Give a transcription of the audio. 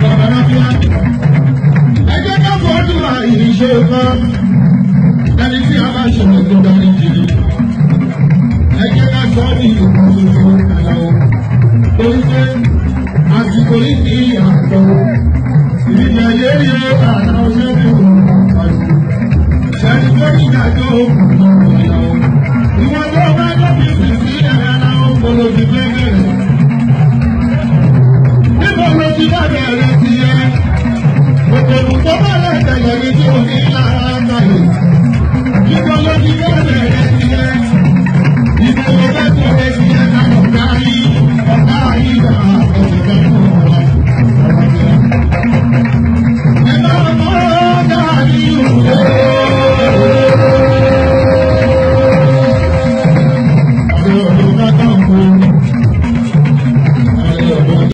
Bàbá Ráfíà, ẹ jẹ́ ká fọ́dún àìṣe kan. Ẹni tí a bá ṣọ̀rọ̀ tó darí jìnnì. Ẹ jẹ́ ká sọ ní ìlú tuntun àlàó. Torí pé àsìkò yìí kì í yàtọ̀. Ìrìnà ayé rí ó àná ṣẹ́bí òun àpàlù. Ṣẹ́ni tó ní ìdájọ́ òkú lọ́wọ́ àlàó. Ìwọ̀n tó bá dọ́bí sì sí ẹ̀rọ aláwọ̀ gbọ́dọ̀ ti fẹ́ bẹ̀rẹ̀.